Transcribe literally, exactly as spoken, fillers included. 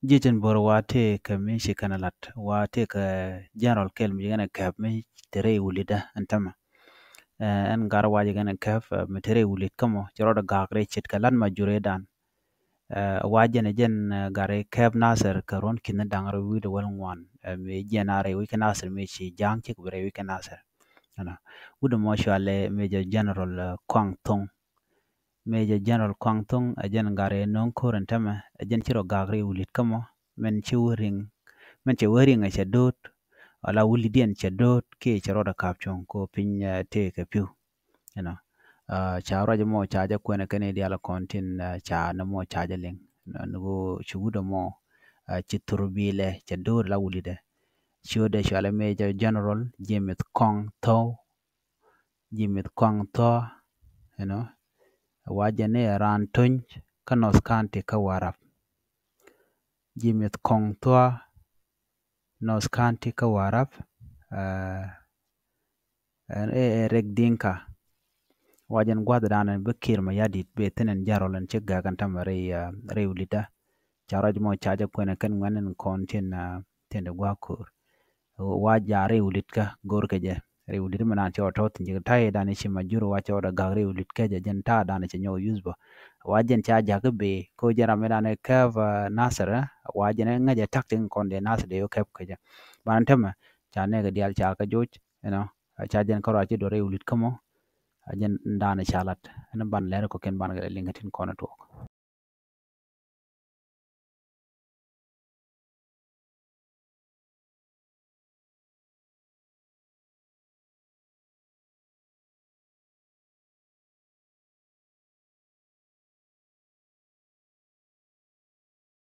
Ji̱ tin bo̱r wa tëë kɛ mi ci kɛn lat wa tëë kɛ general kɛl mi ci kɛn kɛp mi te rɛy wulitdä ɛn tämɛ. Ɛn gar wa ci kɛn kɛp mi te rɛy wulit kä mɔ ci rɔɔdɛ gak rɛy ce̱tkɛ lat ma jurɛ dan. Wa jɛn jɛn gar rɛy kɛp Nasir kɛ ruɔ̱n ki̱n da̱ŋ rɛy wi̱i̱dɛ wäl ŋuan mi jɛn a rɛy wi̱i̱ kɛ Nasir mi ci ja̱a̱ŋ cik bi rɛy wi̱i̱ kɛ Nasir. Wut ɛmɔ cualɛ Major General Kuaŋ Thoŋ. Major General Kuaŋ Thoŋ ɛ jɛn gat rɛy no̱o̱ŋ ko̱r ɛn tämɛ, ɛ jɛn ci rɔ gak rɛy wulit kä mɔ, mɛn ci wä riŋ, mɛn cɛ wä riŋ ɛ cɛ do̱o̱t, wala wulidiɛn cɛ do̱o̱t kiɛ cɛ rɔɔdɛ ka̱p cuɔ̱ŋ ko piny tëëkɛ pi̱w. Ca ruac mɔ ca jɛ kuɛnɛ kɛn i̱ diaal kɔn tin ca ni mɔ ca jɛ liŋ. Ni ɣöö ci wut ɛmɔ ci thur bilɛ cɛ do̱o̱t la wulitdɛ. Ci wä dee cualɛ Major General James Kong Thou. James Kong Thou, you know, wa jɛ ni raan töny kä North County kä Warrap. James Kong Thou, North County kä Warrap. Ɛn ɛ ɛ Rek Dinka. Wa jɛn gua̱th danɛ bi Kiir Mayardit bi thin ɛn general ɛn ci gak ɛn tämɛ rɛy rɛy wulitdä. Ca ruac mɔ ca jɛ kuɛnɛ kɛn ŋuɛn ɛn kɔn tin tin di gua̱a̱k ko̱r. Wa ja̱ rɛy wulitkä go̱r kɛ jɛ. Rɛy wulit mi naan cɛ wä tɔ̱ thi̱n jɛ ta̱yɛ dan ci ma jur wa cɛ wä dɛ gak rɛy wulit kɛ jɛ jɛn ta̱a̱ dan cɛ nyɔk yuth bä. Wa jɛn ca ja̱k i̱ bee ko jɛn ram mi dan kɛp Nasir wa jɛn ŋäc ɛ tak tin kɔn dee Nasir dee wä kɛp kɛ jɛ. Ban tämɛ ca nɛk diaal ca kɛ joc, you know, ca jɛn kä ruac ci duɔr rɛy wulit kä mɔ. A jɛn dan ca lat ɛn ban lɛr kɔ kɛn ban kɛ liŋ kɛ tin kɔn tuɔk.